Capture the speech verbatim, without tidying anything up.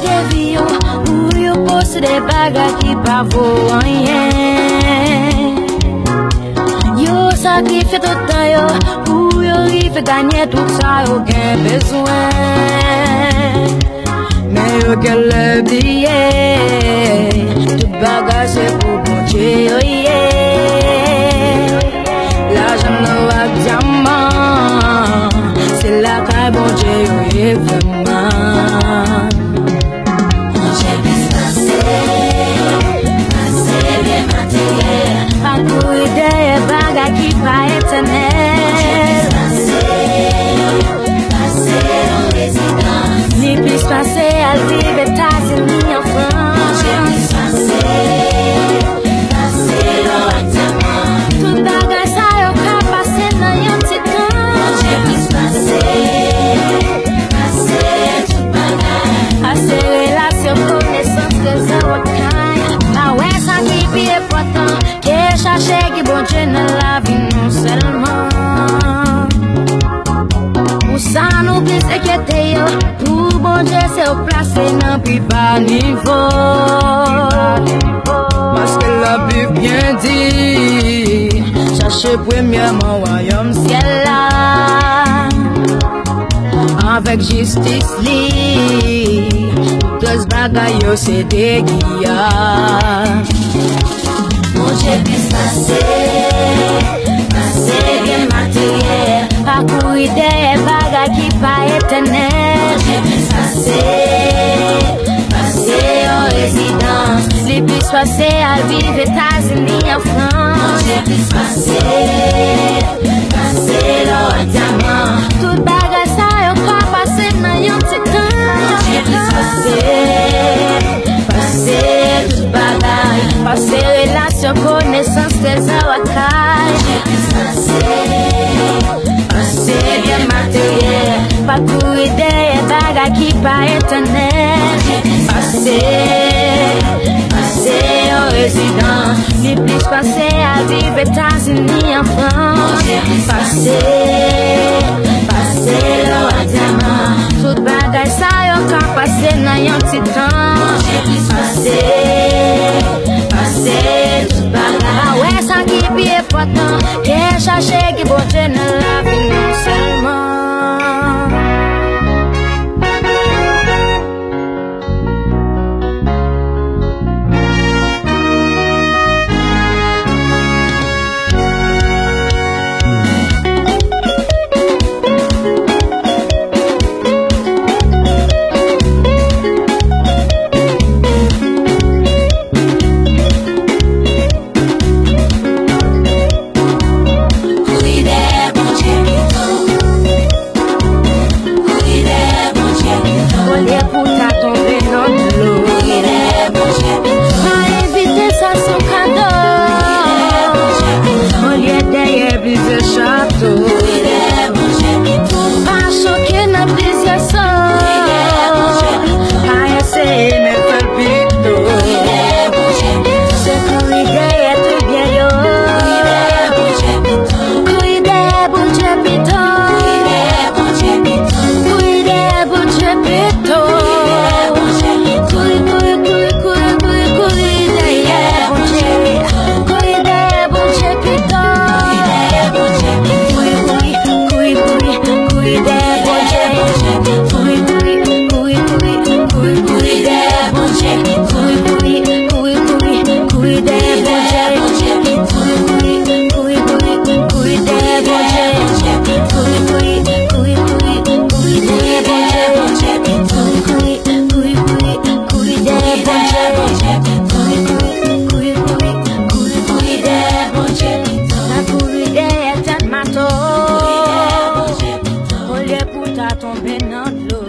Te vi yo pou yo posede bagay ki pa vo anyen. Yo sakrifye tout tan yo pou yo rive genyen tout sa yo gen bezwen. Men yo genlè bliye, tout bagay se pou Bondye yo ye. Lajan, lò ak dyaman, se lakay Bondye yo ye vrèman. Bondye plis pase, pase byen materyèl. Pa kouri dèyè bagay ki pa etènèl. Bondye plis pase, pase yon rezidans. Li plis pase al viv Etazini, an Frans. Bondye plis pase, pase lò ak dyaman. Tout bagay sa yo ka pase nan yon ti tan. Bondye plis pase, pase tout bagay. Pase relasyon, konesans, trezò ak kay. Pa wè sa ki pi enpòtan ke chache gen Bondye nan lavi nou sèlman. Pou sa nou plis enkyete yo, pou Bondye se w plase nan pi ba nivo. Paske Labib byen di, chache premyèman wayòm syèl la avèk jistis li, tout rès bagay yo se degi a. Bondye plis pase, pase byen materyèl. Pa kouri dèyè bagay ki pa etènèl. Bondye plis pase, pase yon rezidans. Li plis pase al viv Etazini, an Frans. Bondye plis pase, pase lò ak dyaman. Tout bagay sa yo ka pase nan yon ti tan. Bondye plis pase, pase tout bagay. Pase relasyon, konesans, trezò ak kay. Bondye plis pase, pase byen materyèl. Pa kouri dèyè bagay ki pa etènèl. Pase, pase yon rezidans. Li plis pase al viv Etazini, an Frans. Pase, pase lò ak dyaman. Tout bagay sa yo ka pase nan yon ti tan. Pase, pase tout bagay. Pa wè sa ki pi enpòtan ke chache gen Bondye nan lavi nou sèlman. Kouri dèyè Bondye pito. Kouri dèyè Bondye pito. Olye pou ta tonbe nan dlo. Kouri dèyè Bondye pito. Pa evite sa se yon kado. Kouri dèyè Bondye pito. Olye dèyè plizyè chato. Kouri dèyè Bondye pito. Pa choke nan plizyè sò. Kouri dèyè Bondye pito. Pa eseye men fè l pito. Kouri dèyè Bondye pito. Se kouri dèyè tout byen yo. Kouri dèyè Bondye pito. Kouri dèyè Bondye pito. Kouri dèyè Bondye pito. Kouri dèyè Bondye pito. Kouri dèyè Bondye pito. Kouri, kouri, kouri, kouri, kouri dèyè Bondye. Kouri dèyè Bondye pito. Kouri dèyè Bondye pito. Kouri, kouri, kouri, kouri, kouri dèyè Bondye. Kouri, kouri, kouri, kouri, kouri, kouri dèyè Bondye. Kouri, kouri, kouri, kouri, kouri dèyè Bondye. Kouri, kouri, kouri, kouri, kouri dèyè Bondye. Kouri, kouri, kouri, kouri, kouri dèyè Bondye. Kouri, kouri, kouri, kouri, kouri dèyè Bondye. Kouri, kouri, kouri, kouri, kouri, kouri dèyè Bondye. Pa kouri dèyè tèt mato. Olye pou ta tonbe nan dlo.